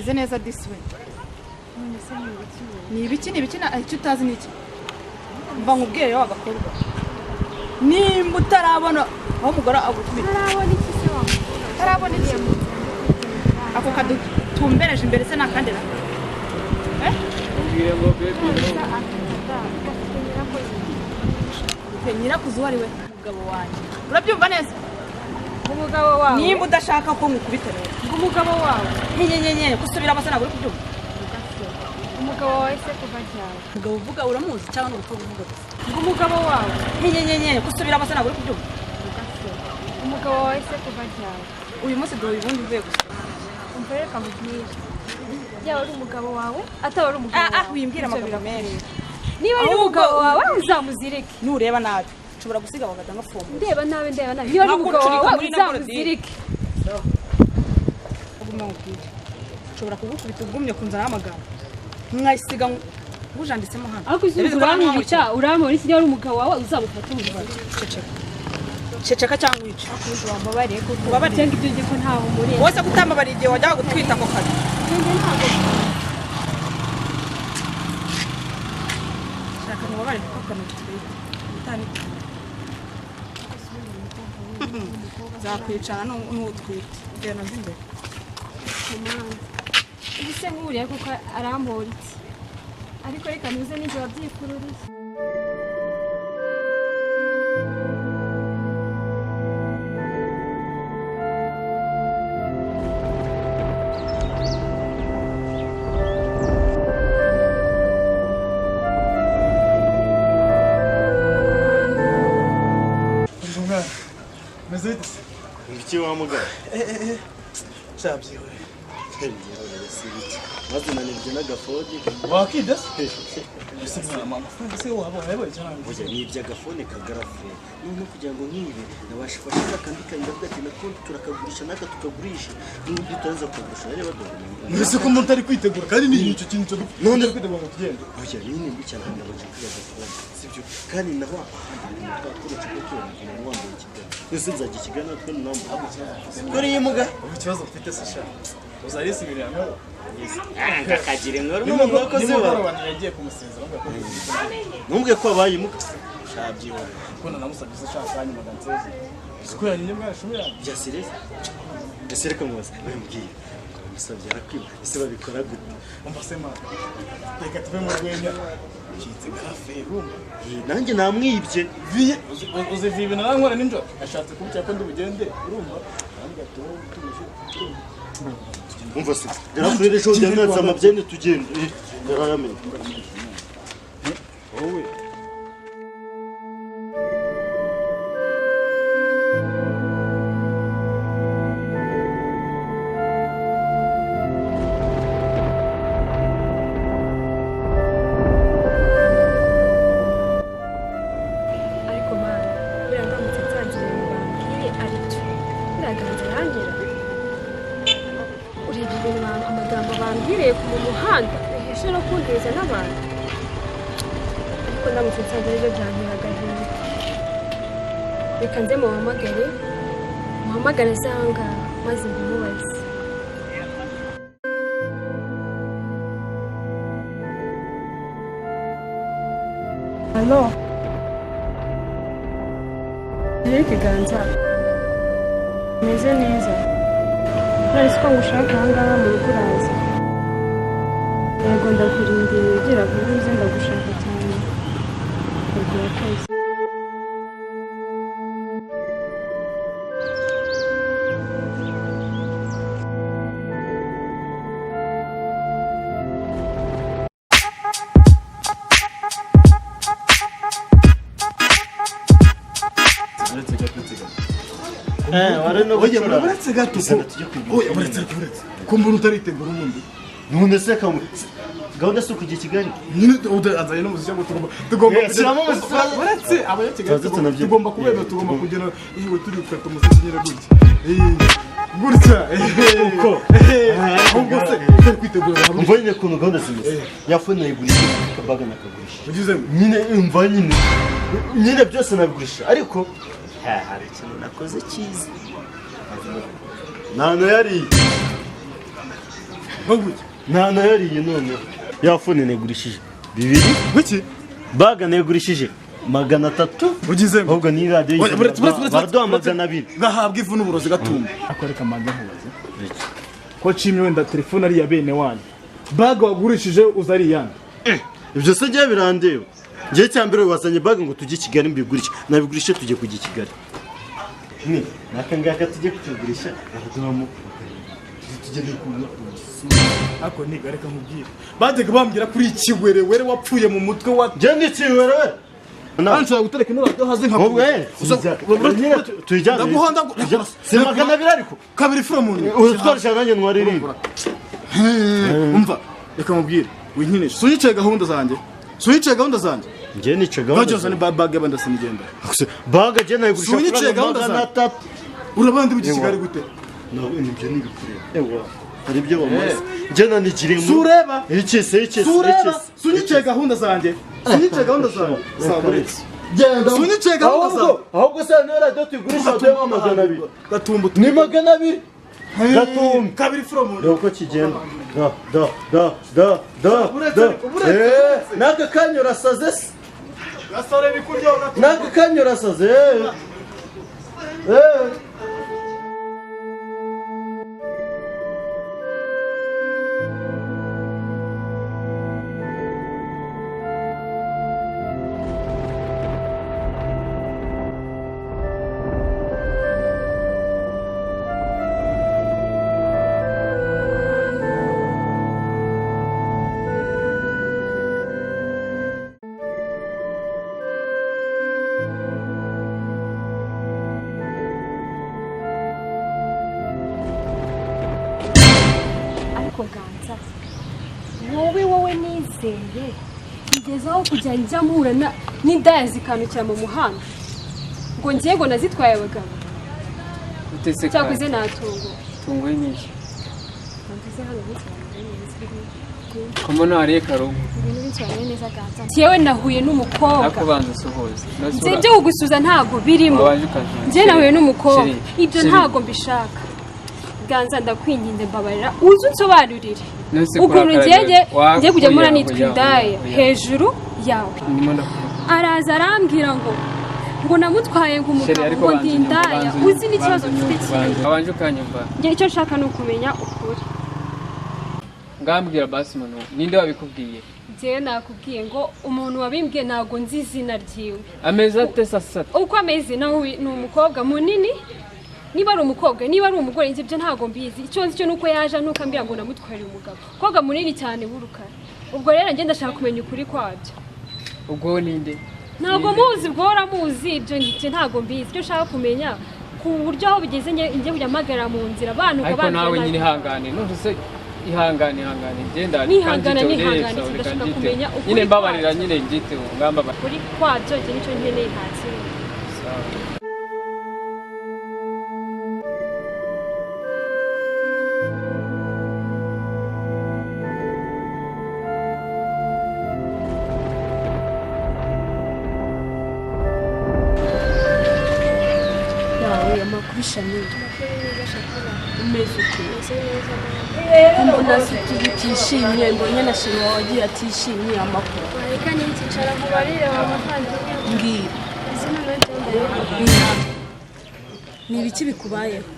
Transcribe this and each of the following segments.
Meze neza disi we. None se ni ibiki wowe? Ni ibiki, ni ibiki icyo utazi ni iki? Mva nkubwire rero agakobwa. Nimba utarabona aho umugore agukubita. Ntarabona iki se wa mukobwa? Utarabona iki? Ako kadutumbereje imbere se nakandera. Eh? Ubwire ngo baby None akada gafite nyirakoze. Pe nyirakuzi uwo ari we umugabo wanjye. Urabyumva neza? Umugabo wawe. Nimba udashaka ko nkukubita rero. Ngo umugabo wawe. Nyenyenyenye gusubira amasa ntabwo uri kubyumva. Umugabo wawe se kuva ryari? Umugabo uvuga uramuzi cyangwa ni ugupfa kuvuga gusa? Ngo umugabo wawe. Nyenyenyenye gusubira amasa ntabwo uri kubyumva. Umugabo wawe se kuva ryari? Uyu munsi duhuye ubundi mvuye gusa. Umva reka nkubwire. Yaba ari umugabo wawe ataba ari umugabo Ah ah wawe. wimbwira amagambo menshi. Niba ari Ahubwo- umugabo wawe uzamuzirike. Nureba nabi nshobora gusiga bagata nkafomba. Ndeba nabi ndeba nabi. Niba ari umugabo Nakucurika wawe muri na Borodire. uzamuzirike. Uguma nkubwire. Nshobora kugukubita ugumye kunzanaho amagambo. Mwayisiga ngujanditsemo hano. Ariko uzi Ndabizi ko nta urankubita urampora iki niba ari umugabo wawe uzamufata umugabo. Ceceka. Ceceka cyangwa wice. Wambabariye koko. Ubabariye. Cyangwa ibyo ngiye ko ntaho muriye. Wose kutambabariye igihe wajyaga gutwita ako kazi. Njye ntabwo Shaka mubabare kuko akantu gutwite. Utani. Zakwicana n'utwite. Genda nzi imbere. Ubu se nk'uriya kuko arampora iki? Ariko reka ntuze n'ijye wabyikururiye. Umwana meze bite se? Ibiki wa mugabo? Sha byihorere. Maze nanibye n'agafoni. Wakibye se? Ese mwana mama amafaranga se waba wayabonye cyangwa? Oya nibye agafone kagarafure. Noneho kugira ngo nkibe nabashifashe akandi kandi ndavuga ati nako turakagurisha naka tukagurisha n'uburyo turaza kukagurisha rero badore. Mwese ko umuntu ari kwitegura kandi ni icyo kintu cyo gupfa. None- Ari kwitegura ngo tugende. Oya nyine mbi cyane ndabanje kwiba agafone sibyo kandi naho ahandi twakora ikigo cy'umuntu wambaye Kigali. Ese nzajya i Kigali natwe nambaye. Kuri iyi muga. Ubu ikibazo mfite se sha. Uzarisubiriramo. Kakagira inkuru n'umuntu wakoze ba. Nimugoroba yagiye kumusezera ngo yakoze. Ntumbwe ko abaye imuga. Shabyihorera. Kuko nanamusabye se sha kanya maganseze. Siko yanyinye mwana shumi yanjye. Bya sereza. Ese reka mubaze bambwiye musabye arakwiba ese babikora gute? Umva se mwana. Reka tuve mu rwenya. Ncitse garafe urumva. Nanjye namwibye. Viye uzi viye ibintu arankora nijoro. Ashatse kubikira ko ndi bugende urumva. Arambwira ati wowe utuje. Umva se garafurere ejo njyana amabyene tugende. Garayamenye. Wowe Ariko mana buriya ndamutse nsanze ibintu bambwiye ari byo. Buriya ganza aranyura. Urebye ibintu amagambo bambwiriye ku mu muhanda biheshe no kundeza n'abantu. Ariko ndamutse nsanze aribyo byantera agahinda. Reka nze muhamagare, muhamagare aze aha ngaha maze mbimubaze. Alo. Eric Ganza. Meze neza. None ko ngushaka aha ngaha mu rugo uraza. Yego ndakurindiriye ugira vuba uze ndagushaka cyane. Yego urakoze. Uretse gato uretse gato. Wari no Oya gucura. uretse gato. Izana tujye kwiga. Oya uretse gato uretse. Ko mbona utaritegura ubundi. None se kamu gahunda si ukujya i Kigali. Nyine azanye n'umuziki ngo tugomba Eh, shyiramo umuziki. Uretse abanyakigali Tubanze tunabyine. tugomba kubera tugomba kugera iwe turi gukata umuziki nyine gutya. Gutya. Uko. Ahubwo se utari kwitegura hamwe. Umva nyine ukuntu gahunda zimeze. Ya fone nayigurisha akabaga nakagurisha. Ugize ngo Nyine umva nyine. Nyine byose nabigurisha ariko hari ikintu nakoze cyiza. Nta yariye. Nta nayariye none. Ya phone negurishije 2. Kuki? Baga negurishije 300. Ugize ngo ahubwo ni radio Oya, buretse, buretse, buretse, baraduha buretse. 200. Gahabwa ivu n'uburozi gatumba. Ako reka manze nkubaze. Ko nshimye wenda telefone ari iya bene wanyu. Baga wagurishije uza ari iyande. Ibyo se njye birandeba. Njye cyambere wazanye baga ngo tujye i Kigali mbigurishe. Nabigurishe tujye kujya i Kigali. Ni naka ngaka tujye kutugurisha baraduhamo. Tujye no Ako niga reka nkubwire. Bajyaga bambwira kuri ikiwerewere wapfuye mu mutwe wa Njye ndi ikiwerewere. Nshobora gutereka ino radiyo hasi nka Ahubwo tuyijyane. Ndaguhonda Si 200 ariko. Kabiri furo mu ntoki. Uzatwarisha nanjye ntwaririye. Umva reka nkubwire winkinishe. Sunyicaye gahunda zanjye. Sunyicaye gahunda zanjye. Njye nica gahunda. Ntacyo zane bag y'abandi sinigenda. Baga njye nayigurisha Sunyicaye gahunda zanjye. 300. Urabona ndi mu Kigali gute? Nawe nibyo nibikureba. Ewa. Hari ibyo bamaze. Njye nanigiriye mu. Sureba. Iki se iki se. Sureba. Sunyicaye gahunda zanjye. Sunyicaye gahunda zanjye. Saburetse. Genda. Sunyicaye gahunda zanjye. Ahubwo se niyo radiyo tuyigurisha baduha 200. Gatumba. Ni 200. Gatumba. Kabiri furo mu ntoki. Dore uko kigenda. Da da da da da da. N'aka kanya urasaze se. Gasore bikuryo gatumba. N'aka kanya urasaze. Ariko Ganza wowe nizeye ngezaho kujya njya mpura n'indaya zikanukira mu muhanda ngo ngiye ngo nazitwaye abagabo cyakoze natungo tunguye nyinshi mvuze hano bisobanuye neza. Komo hariye karugo Njyewe nahuye n'umukobwa nakubanza usuhuze ibyo kugusuza ntago birimo. Njye nahuye n'umukobwa ibyo ntago mbishaka. Ganza ndakwinginze mbabarira uze unsobanurire ukuntu ngiye kujya mpora nitwa indaya hejuru yawe. Araza arambwira ngo namutwaye ngo umugabo ngo ndi indaya uzi n'ikibazo mfite kimwe. Wabanje ukanyumva. Njye icyo nshaka ni ukumenya ukuri. Ngambwira basi muntu ninde wabikubwiye? Njyewe nakubwiye ngo umuntu wabimbwiye ntago nzi izina ryiwe. Ameze ate sasa? Uko ameze nawe ni umukobwa munini. Niba ari umukobwa niba ari umugore njye ibyo ntago mbizi. Icyo nzi cyo nuko yaje nuko ambwira ngo namutwarire umugabo. Umukobwa munini cyane w'urukara. Ubwo rero njye ndashaka kumenya ukuri kwabyo. Ubwo ninde? Ntago muzi ubwo uramuzi ibyo njye ntago mbizi. Icyo nshaka kumenya ku buryo aho bigeze njye kujya mpagara mu nzira abantu ariko nawe nyine ihangane none se ihangane ngenda nihangana ndashaka kumenya ukuri nyine mbabarira nyine ngiteho ngamba ukuri kwabyo njye nicyo nkeneye nta kindi. Yawe amakuru Shamil. Umeze ute? Mbona utishimye, mbonye na Shema wagiye atishimye amakuru. Reka nikicara nkubarire wa muvandimwe. Mbwira. Izina naryo. Ni ibiki bikubayeho?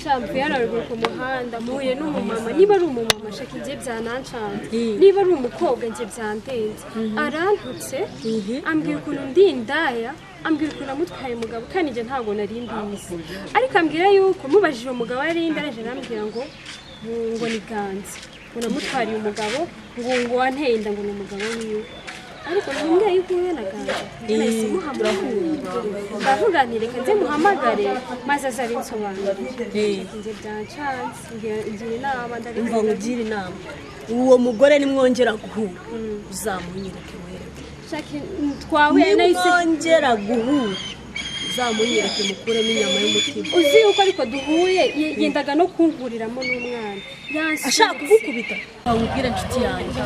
Shampu yararuguru ku muhanda mpuye n'umumama niba ari umumama shaka njye byanancanze niba ari umukobwa njye byandenze arantutse ambwira ukuntu ndi indaya ambwira ukuntu namutwaye umugabo kandi njye ntabwo nari mbizi ariko ambwira yuko mubajije umugabo ari indaya arambwira ngo ngo ni Ganza ngo namutwariye umugabo ngo wanteye inda ngo ni umugabo wiwe ariko ntumbwira yuko uhuye na Ganza nahise muhamagara ndavuga nti reka nze muhamagare maze azabinsobanurire njye byancanze ngira inama Umva nkugire inama uwo mugore nimwongera guhura uzamunyereke wereke twahuye nahise nimwongera guhura uzamunyereke mukuremo inyama y'umutima uzi yuko ariko duhuye yendaga no kunkuriramo n'umwana ashaka kugukubita nkubwire inshuti yanjye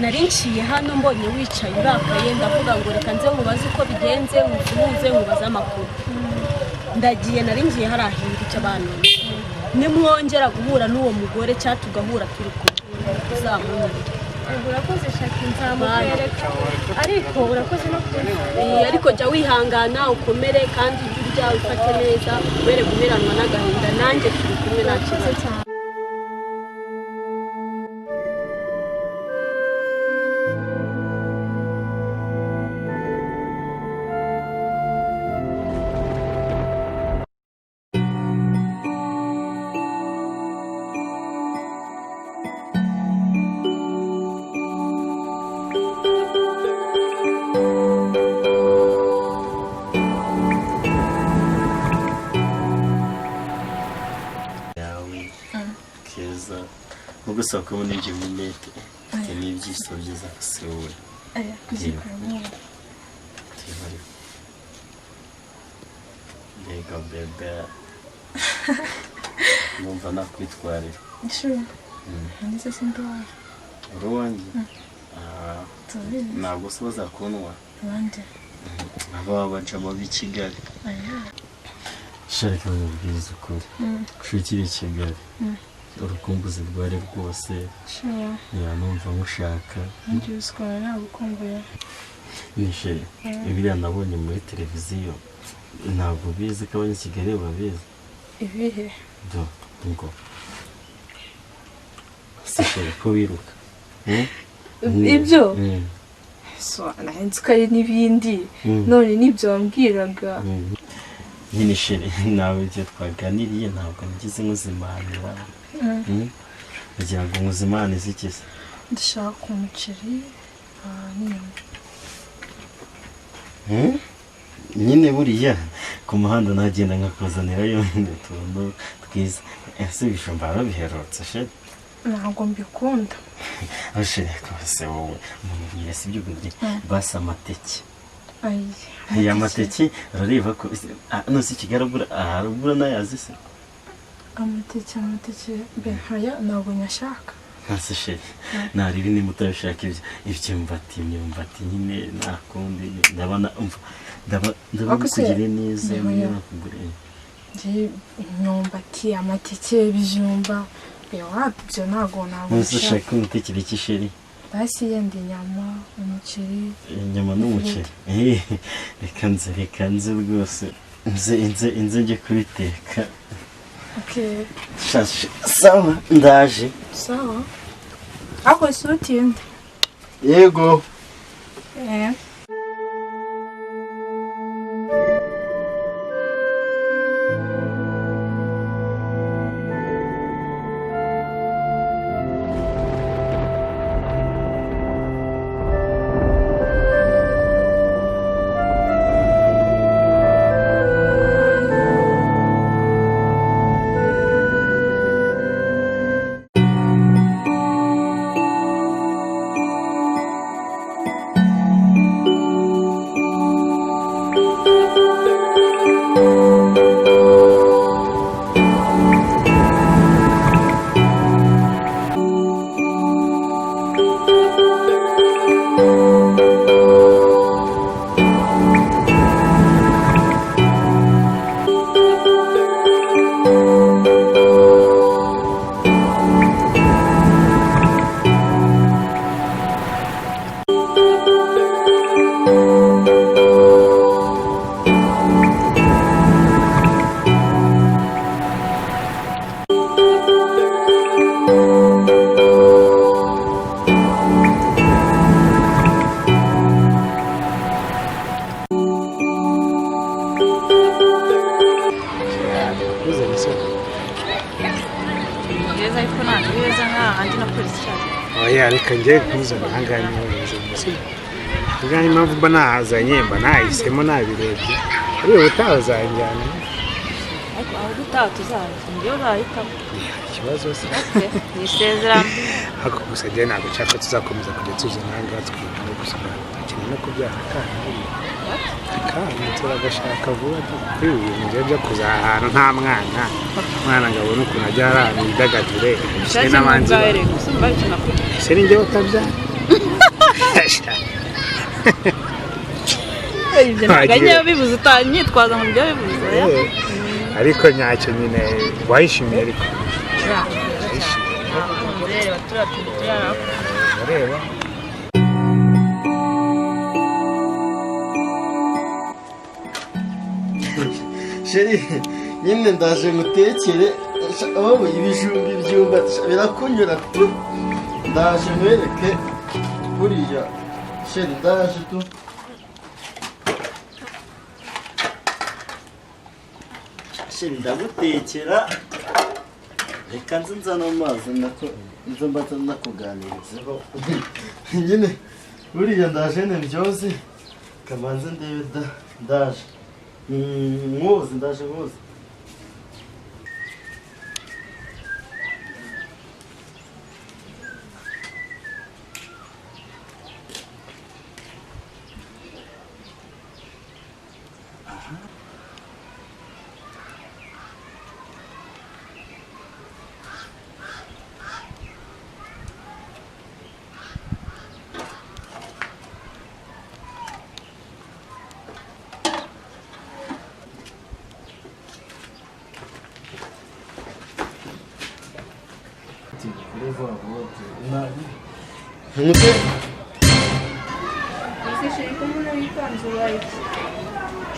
nari nciye hano mbonye wicaye urakaye ndavuga ngo reka nze nkubaze uko bigenze nkusuhuze nkubaze amakuru ndagiye nari ngiye hariya hirya icyo abantu Nimwongera guhura n'uwo mugore cyangwa tugahura turi kumwe, uzamunyereke. Urakoze shaki, nzamukwereka, ariko urakoze no kuza. Ariko jya wihangana, ukomere, kandi ujye urya, wifate neza, ubere guheranwa n'agahinda. Nanjye turi kumwe, nta kibazo. Yawe keza, nubwo usaba kubona ibyo binete, mfite n'ibyiso byiza se wowe. Aya kuzikuramo. Reba ariko. Mbega bebe, numva nakwitwarira. Sure. Ndetse sindi wawe. Uri uwanjye. Ah, Tubizi. Ntabwo se bazakundwa Abandi. aba bajama b'i Kigali? Aya. Sharika, nkubwiza ukuri, kushukira i Kigali urukumbuzi rwari rwose. Sure. Numva nkushaka. Nanjye usikora nagukumbuye. Nishe ibiriya nabonye muri televiziyo, ntabwo bizi ko abanyakigali babizi. Ibihe? Do ngo sishere ko wiruka? Ibyo? So nahenze ko ari n'ibindi. None nibyo wambwiraga. Nyine chéri, nawe ibyo twaganiriye ntabwo nigeze nkuzimanira. Kugira ngo nkuzimane zikize. Ndashaka umuceri n'inyama. Nyine buriya ku muhanda nagenda nkakuzanirayo utuntu twiza. Ese ibijumba biherutse, chéri? Ntabwo mbikunda. Aho chéri rwose, wowe umuntu si ibyo kurya, basi amateke. Ayi. Aya mateke urareba ko none Kigali agura arugura n'ayazi se? Amateke mbe aya ntabwo nyashaka. Ntase chéri, nareba nimba utabishaka ibyo imyumbati nyine nta kundi, ndabona umva ndaba ndaba Ariko se- kugire neza. Oya. Niba nakuguriye. Njye imyumbati, amateke, ibijumba, wabyo ntabwo None se mbishaka. ushaka umutekere iki, chéri? Basi yenda inyama, umuceri. Inyama n'umuceri. Reka nze rwose, nze njye kubiteka. Okay. Shashe, sawa, ndaje. Sawa, ariko si utinde. Yego. Eh. Heza, ariko ntabwo ari heza nk'ahandi na polisi cyane. Oya, reka njye nkuzana ahangaha niho heza gusa. Ahangaha impamvu mba nahazanye, mba nahisemo, nabirebye, ariko ubutaha uzanjyana. Ariko aho gutaha tuzaza, njyewe uzahitamo. Ikibazo se? Ni isezerano. Ariko gusa njye ntabwo nshaka ko tuzakomeza kujya tuzana ahangaha twiga gusa. Dukeneye no kubyara akana buriya. Akana turagashaka vuba kuri ibi bintu njyewe byo kuza ahantu nta mwana, umwana ngo abone ukuntu ajya ahantu yidagadure ese n'abandi ubwawe rero gusa umva icyo nakubwiye. Ese ni njyewe utabyara? Ibyo ntabwo ari njyewe bibuze, utanyitwaza ngo njyewe bibuze, oya. Ariko nyacyo nyine wayishimiye ariko. Reba turiya tuntu turi hano. Ureba. Chéri, nyine ndaje ngutekere wowe ibijumba ibyumba birakunyura tu. Ndaje nkwereke buriya chéri, ndaje tu. Chéri, ndagutekera, reka nze nzane amazi nako nze mbanza nakuganirizeho nyine buriya ndaje ndyoze kamanze ndebe da ndaje nkuzi ndaje nkuzi.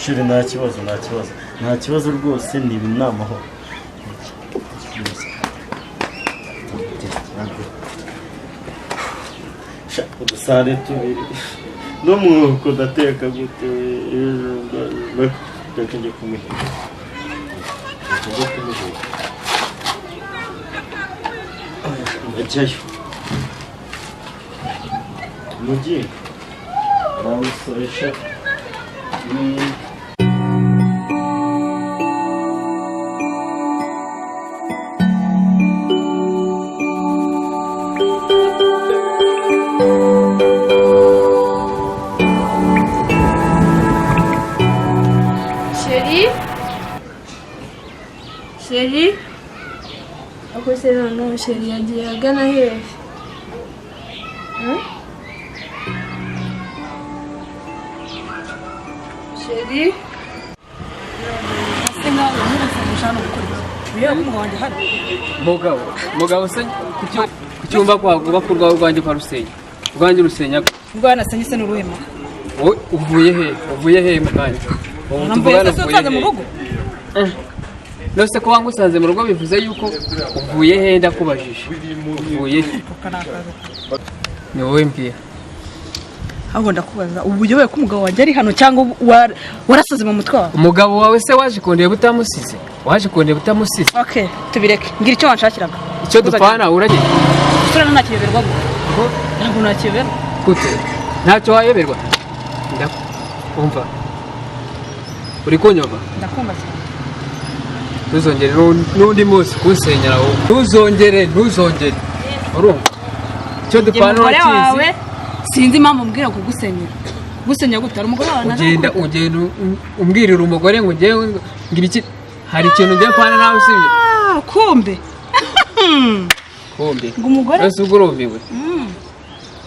Shiri, nta kibazo, nta kibazo, nta kibazo rwose, ni ibi ni amahoro. Udusare tubiri n'umwuko ndateka gute? Reka njye kumuhiga, reka njye kumuhiga, ndajyayo mugiye namusoresha. Chéri, chéri, ako se noneho chéri yagiye agana hehe? Chéri, Ese nkawe ntubuze hano gukora iki? Ureba ko umugabo wanjye hano. Mugabo, mugabo se kucyumva kwa kuba kurwawe rwanjye kwa rusenya. Rwanjye rusenya. Ubwo yanasenye se n'uruhema. Wowe uvuye he? Uvuye he mukanya? Ubu Namvuye tuvugana se uvuye unsanze mu he? rugo? Nose ko wangusanze mu rugo bivuze yuko uvuye he? Ndakubajije. Uvuye he? Ni wowe mbwira. Ahubwo ndakubaza, ubu uyobewe ko umugabo wanjye ari hano cyangwa warasaze mu mutwe wawe? Umugabo wawe se waje kundeba utamusize? Waje kundeba utamusize? Okay, tubireke. Ngira icyo wanshakiraga. Icyo dupfana uragiye? Usura ntakiyoberwa gute? Ntabwo nakiyoberwa. Gute? Ntacyo wayoberwa? Ndakumva. Uri kunyumva? Ndakumva cyane. Ntuzongere n'undi munsi kunsenyera wowe. Ntuzongere, ntuzongere. Urumva? Icyo Njye dupfana umugore urakizi. wawe sinzi impamvu mbwira kugusenyera. Kugusenyera gute? Hari umugore wawe naje Ugenda gukubita. ugenda umbwirira umugore ngo ngewe ngira iki, hari ikintu ngiye kwana nawe usibye. Ah, kumbe. Kumbe. Ngo umugore? Ese ubwo urumiwe.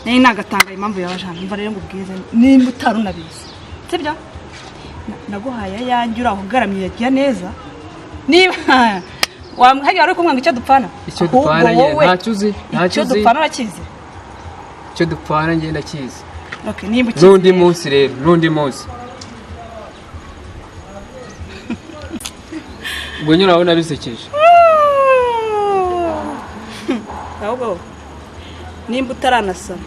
Nari nagatanga impamvu yabaje hano. Umva rero ngo ubwize nimba utari unabizi. Sibyo? Naguhaye ayanjye uri aho ugaramye yagiye neza. Niba hagiye wari kumwanga icyo dupfana. Icyo dupfana Ahubwo nyine wowe, ntacyo uzi, ntacyo icyo uzi. dupfana urakizi. Icyo dupfana njye ndakizi. Okay, nimba ukizi. N'undi munsi rero, n'undi munsi. Ubwo nyine urabona bisekeje. Ahubwo nimba utaranasaba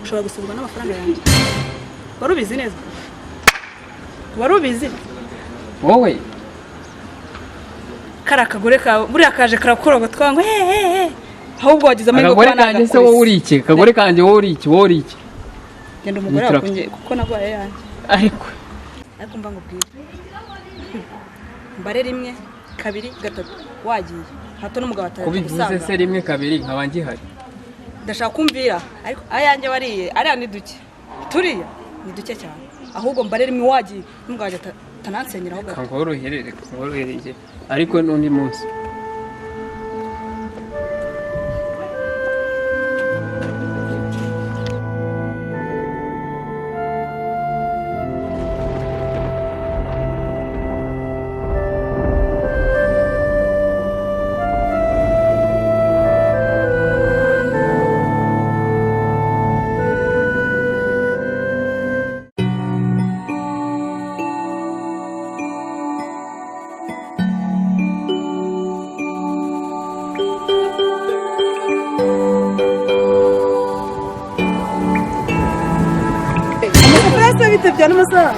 ushobora gusabwa n'amafaranga yanjye. Wari ubizi neza? Wari ubizi? Wowe Kari akagore kawe buriya kaje karakorogotwa ngo he he he. Ahubwo wagize amahirwe akagore kuba kanjye se wowe uri iki? Akagore kanjye wowe uri iki? Wowe uri iki? Genda umugore Nitira- wawe kunge kuko naguhaye yanjye. Ariko Ariko mva ngubwire. Mbare rimwe, kabiri, gatatu. Wagiye. Hato n'umugabo atari kubivuze se rimwe kabiri nkaba ngihari. Ndashaka kumvira ariko ayanjye wariye ariya ni duke. Turiya ni duke cyane. Ahubwo mbare rimwe wagiye n'umugabo wanjye atanansenyera ahubwo. Kangoroherere, kangoroherere. Ariko n'undi munsi. bite bya n'amasaha.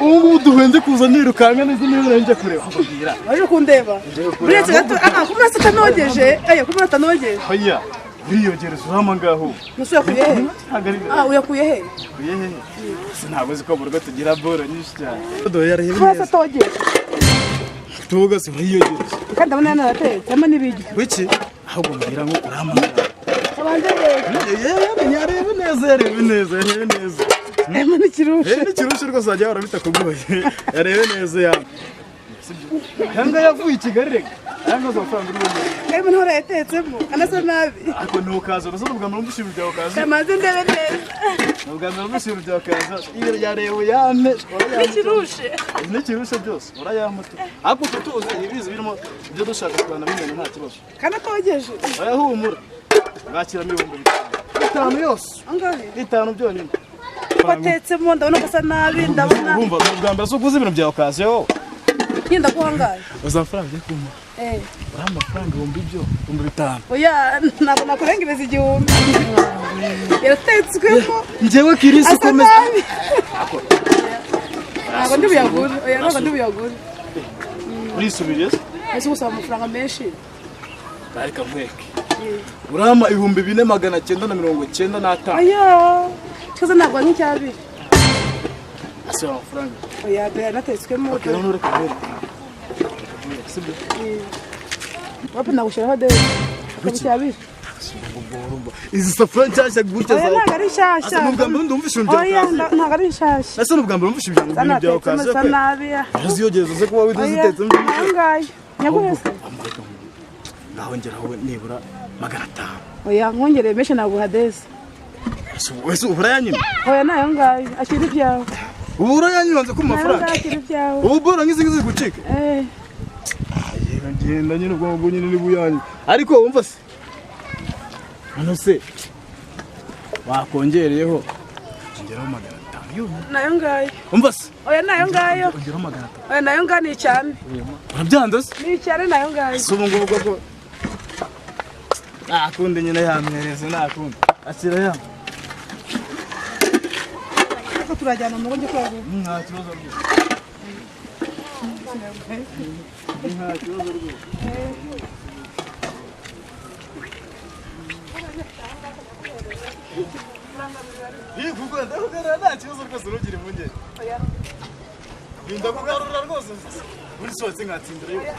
Ubu ngubu duhenze kuza nirukanka neza neza njya kureba. Nkubwira. Waje kundeba. Buretse gato ah kumara atanogeje. Ayo kumara atanogeje. Oya. Uriyogereza urama ngaho. Nuse yakuye he? Ah uyakuye he? Uyakuye he? Sinabwo ko mu rugo tugira boro nyinshi cyane. Yareba neza. Atogeje. Tuvuga se uriyogereza. Kandi ndabona yanatetse ama n'ibiryo. Wiki? Ahubwo mbwira ngo urama. Abanze yarebe neza yarebe neza yarebe neza. Ema n'ikirushe. N'ikirushe rwose wajya wara bitakugoye. Yarebe neza ya. Yanga yavuye i Kigali reka. Yanga amafaranga uri bubone. Ema ntore yatetsemo anasa nabi. Ariko ntukaza uruzo ubwa mbere umvise ibintu byawe ukaza. Kamaze ndebe neza. Ubwa mbere umvise ibintu byawe ukaza. Iyo yarebe yame. N'ikirushe. N'ikirushe byose urayamuta. Ariko tutuzi ibizi birimo ibyo dushaka kubana bimena nta kibazo. Kandi atogeje. Oya humura. Bakiramo 5000. 5 yose. Angahe? 5 byonyine. Patetsemo ndabona ko asa nabi ndabona. Urumva ubwa mbere so kuzi ibintu byawe ukaza yo. Ngenda guhangaye. Uzafaranga byo kumpa. Uri amafaranga 5000. Oya ntabwo nakurengereza 1000. Yaratetswemo. Njyewe kirisi komeza. Ntabwo ndi buyagure. Oya ntabwo ndi buyagure. Urisubiriye se? Ese gusaba amafaranga menshi. Ariko nkweke. Urama 4995. Oya. Cyoza ntabwo nk'icyabiri. Asaba amafaranga. Oya dore yanatetswemo. Okay, none reka nkwereke. Sibyo? Wapi nagushiraho dore. Icyabiri. Izi safuriya nshyashya gutya zawe. Oya ntabwo ari nshyashya. Asa n'ubwa mbere ndumva ibintu byawe ukaza. Oya ntabwo ari nshyashya. Asa n'ubwa mbere numva ibintu byawe ukaza. Asa nabi. Uraziyogeza uze kuba witeze Angahe? Nyaguhe se. Ngaho ngeraho nibura 500. Oya nkongereye menshi naguha desi. Ese ubura yanyima? Oya nayo ngayo akira ibyawe. Ubura yanyima nze ku mafaranga. Akira ibyawe. Ubu bora ngizi ngizi gucika. Ngenda nyine ubwo ngubwo nyine ni buyanyu. Ariko wumva se? Hano se wakongereyeho ongeraho 500 yonyine. Nayo ngayo. Umva se? Oya nayo ngayo. Ongeraho 500. Oya nayo ngayo ni cyane. Urabyanze se? Ni cyane nayo ngayo. Si ubu ngubu koko. Nakundi nyine yamwereze nakundi. Akira ya. Ariko turajyana mu rugo njye kwagura. Nta kibazo rwose. Nta kibazo rwose. Ndakugarura nta kibazo rwose ntugire impungenge. Ndakugarura rwose buri sohotse nkatsindira yose.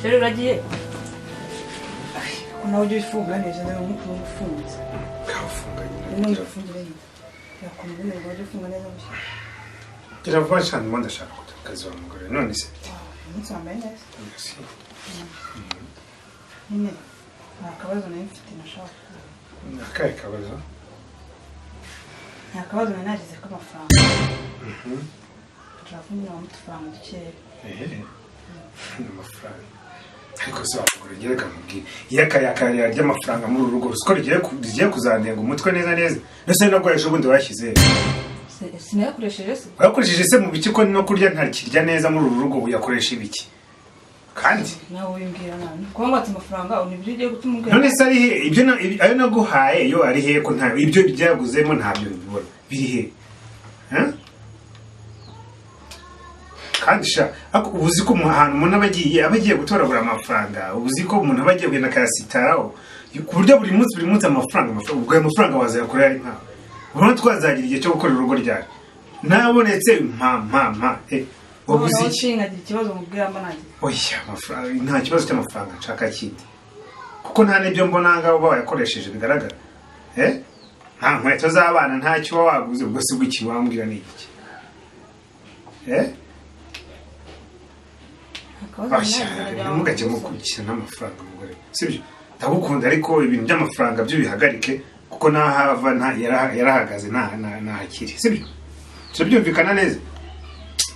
Sheri uragiye? Ko nawe ujya ufunga neza nawe umukuru ufunze. Kafunga nyine. Nimwe ufungire nyine. Yakomeza neza ujye ufunga neza gusa. Gira vuba cyane ubundi ndashaka kujya ku kazi wa mugore none se. Umunsi wambaye neza. Merci. Nyine nta kabazo nari mfite nashaka. Akahe kabazo? Nta kabazo nari nagize k'amafaranga. Nshaka kunyura mu tufaranga dukeya. Amafaranga. Ariko se wamugore ngira kamubwira iyo akayakariya ry'amafaranga muri uru rugo rusiko rigiye kuzandenga umutwe neza neza ndetse no ejo bundi wayashyize Sinayakoresheje se? Wayakoresheje se mu biki ko no kurya ntakirya neza muri uru rugo uyakoresha ibiki kandi nawe wimbwira nabi kuba ngo ati amafaranga unibyo ugiye gutuma umbwira none se ari he ibyo ayo naguhaye yo ari he ko nta ibyo byaguzemo ntabyo bibona biri he kandi sha ubu uzi ko ahantu umuntu aba agiye gutoragura amafaranga ubu uzi ko umuntu aba agiye kugenda akayasitaraho ku buryo buri munsi amafaranga ubwo ayo mafaranga wazayakorera ari nkawe urabona twazagira igihe cyo gukora urugo ryari ntabonetse mpa mpa mpa wabuze iki nkagira ikibazo mubwira mba nagize oya amafaranga nta kibazo cy'amafaranga nshaka kindi kuko nta n'ibyo mbona ngaho uba wayakoresheje bigaragara nta nkweto z'abana ntacyo uba waguze ubwo si bwo iki wambwira ni iki Ntimugajye mukurikiza n'amafaranga mugore sibyo Ndagukunda, ariko ibintu by'amafaranga byo bihagarike, kuko nahava yarahagaze, ntahakiri, sibyo? Turabyumvikana neza?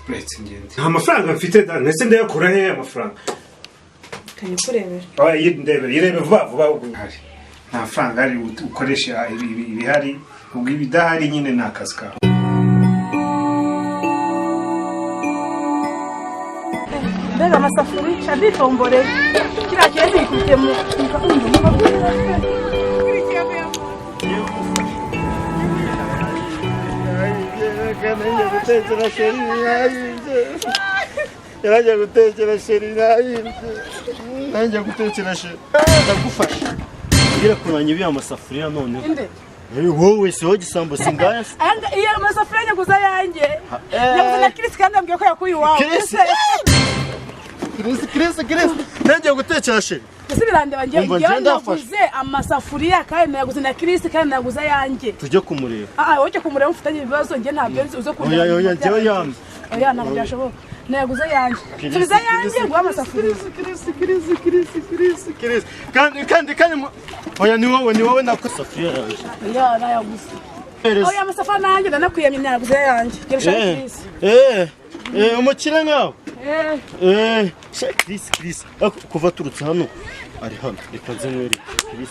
Uretse ngende, nta mafaranga mfite da. Ndetse ndayakura hehe amafaranga? Kanyikurebera. Oya, ndebere, irebe vuba vuba ubwo hari nta mafaranga ari ukoresha ibihari, ubwo ibidahari nyine ni akazi kawe. Mbega amasafuriya, nditombore kiriya kirezi gikubitiye mu Yarajya gutekera chéri nayimbye, yarajya gutekera chéri nayimbye, nanjye gutekera chéri. Ndagufasha mbwira kunanya ibiya amasafuriya noneho. Inde? Wowe si wowe gisambo, singaya se? Iyo amasafuriya nyaguza yanjye, nyaguza na Kirisi, kandi ambwiye ko yakuye iwawe. Kirisi? Kirisi, Kirisi, Kirisi, nanjye gutekera chéri. Ese birandeba njyewe? Umva, Njyewe njye ndafashe. naguze amasafuriya kandi nayaguze na Kirisi, kandi nayaguze ayanjye. Tujye kumureba. Ah, wowe ujye kumureba, mufitanye ibibazo, njye ntabyo nzi, uze kundeba. Oya, oya, njyewe yamye. Oya, ntabwo byashoboka, nayaguze ayanjye. Kirisi, Subiza ayanjye Kirisi, nguhe amasafuriya. Kirisi, Kirisi, Kirisi, Kirisi, Kirisi, kandi kandi kandi oya, ni wowe, ni wowe nako safuriya yanjye. Oya, nayaguze. Oya, amasafuriya nanjye ndanakwiyamye, nayaguze ayanjye. Gera ushake Kirisi. Eh eh, umukire nkawe. Eh. Eh, Chris, Chris, kuva aturutse hano ari hano, reka nze nkwereke Chris.